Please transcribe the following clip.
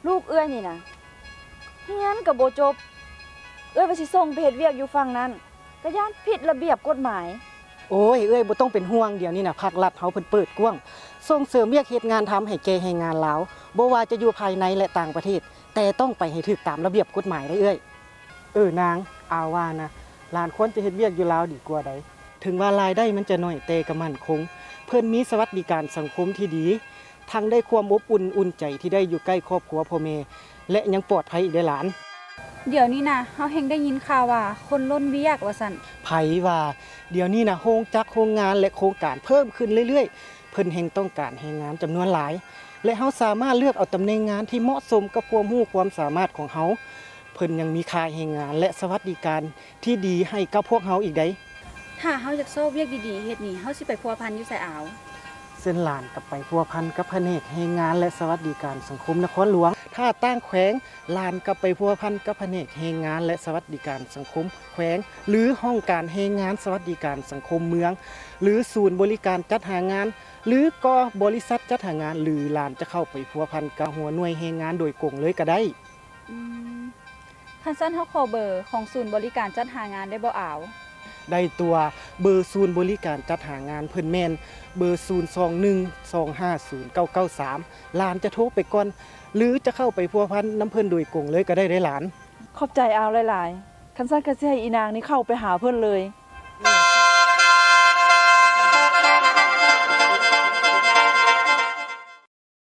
ລູກເອື້ອຍນີ້ນະ ຮຽນກໍບໍ່ຈົບ, ເອື້ອຍວ່າຊິສົ່ງໄປເຮັດວຽກຢູ່ຝັ່ງນັ້ນ ກໍຢ້ານຜິດລະບຽບກົດໝາຍ. ໂອ້ຍ ເອື້ອຍບໍ່ຕ້ອງເປັນຫ່ວງ, ດຽວນີ້ນະ ພາກລັດເຮົາເພິ່ນເປີດກວ້າງ ສົ່ງເສີມວຽກເຮັດງານທຳໃຫ້ແກ່ແຮງງານລາວ, ບໍ່ວ່າຈະຢູ່ພາຍໃນ ແລະ ຕ່າງປະເທດ, ແຕ່ຕ້ອງໄປໃຫ້ຖືກຕາມລະບຽບກົດໝາຍເດ້ເອື້ອຍ. ເອີນາງ, ອາວ່ານະ, ຫຼານຄວນຈະເຮັດວຽກຢູ່ລາວດີກວ່າໃດ໋. ເຖິງວ່າລາຍໄດ້ມັນຈະໜ້ອຍ, ແຕ່ກໍໝັ້ນຄົງ. ເພິ່ນມີສະຫວັດດີການສັງຄົມທີ່ດີ, ທັງໄດ້ຄວາມອົບອຸ່ນອຸ່ນໃຈທີ່ໄດ້ຢູ່ໃກ້ຄອບຄົວພໍ່ແມ່ ແລະ ຍັງປອດໄພອີກເດ້ຫຼານ. ດຽວນີ້ນະ ເຮົາແຮ່ງໄດ້ຍິນຂ່າວວ່າຄົນລົ້ນວຽກວ່າຊັ້ນ. ໃຜວ່າ? ດຽວນີ້ນະ ໂຮງຈັກໂຮງງານ ແລະ ໂຄງການເພີ່ມຂຶ້ນເລື້ອຍໆ, ເພິ່ນແຮ່ງຕ້ອງການແຮງງານຈຳນວນຫຼາຍ ແລະ ເຮົາສາມາດເລືອກເອົາຕຳແໜ່ງງານທີ່ເໝາະສົມກັບຄວາມຮູ້ຄວາມສາມາດຂອງເຮົາ. ເພິ່ນຍັງມີຄ່າແຮງງານ ແລະ ສະຫວັດດີການທີ່ດີໃຫ້ກັບພວກເຮົາອີກໃດ໋. ຖ້າເຮົາຢາກຊອກວຽກດີໆເຮັດນີ້ ເຮົາຊິໄປພົວພັນຢູ່ໃສອາວ? ເຊັ່ນຫຼານກໍໄປພົວພັນກັບພະແນກແຮງງານ ແລະ ສະຫວັດດີການສັງຄົມນະຄອນຫຼວງ. ຖ້າຕ່າງແຂວງ, ຫຼານກໍໄປພົວພັນກັບພະແນກແຮງງານ ແລະ ສະຫວັດດີການສັງຄົມແຂວງ ຫຼື ຫ້ອງການແຮງງານສະຫວັດດີການສັງຄົມເມືອງ ຫຼື ສູນບໍລິການຈັດຫາງານ ຫຼື ກໍບໍລິສັດຈັດຫາງານ ຫຼື ຫຼານຈະເຂົ້າໄປພົວພັນກັບຫົວໜ່ວຍແຮງງານໂດຍກົງເລີຍກໍໄດ້. ອືມ ຄັນຊັ້ນເຮົາຂໍເບີຂອງສູນບໍລິການຈັດຫາງານໄດ້ບໍ່ອາວ? ໄດ້ຕົວະ, ເບີສູນບໍລິການຈັດຫາງານເພິ່ນແມ່ນເບີ ສູນສອງໜຶ່ງ ສອງຫ້າສູນ ເກົ້າເກົ້າສາມ. ຫຼານຈະໂທໄປກ່ອນ ຫຼື ຈະເຂົ້າໄປພົວພັນນຳເພິ່ນໂດຍກົງເລີຍກໍໄດ້ເດ້ຫຼານ. ຂອບໃຈອາວຫຼາຍໆ. ຄັນຊັ້ນກໍຊິໃຫ້ອີນາງນີ້ເຂົ້າໄປຫາເພິ່ນເລີຍ.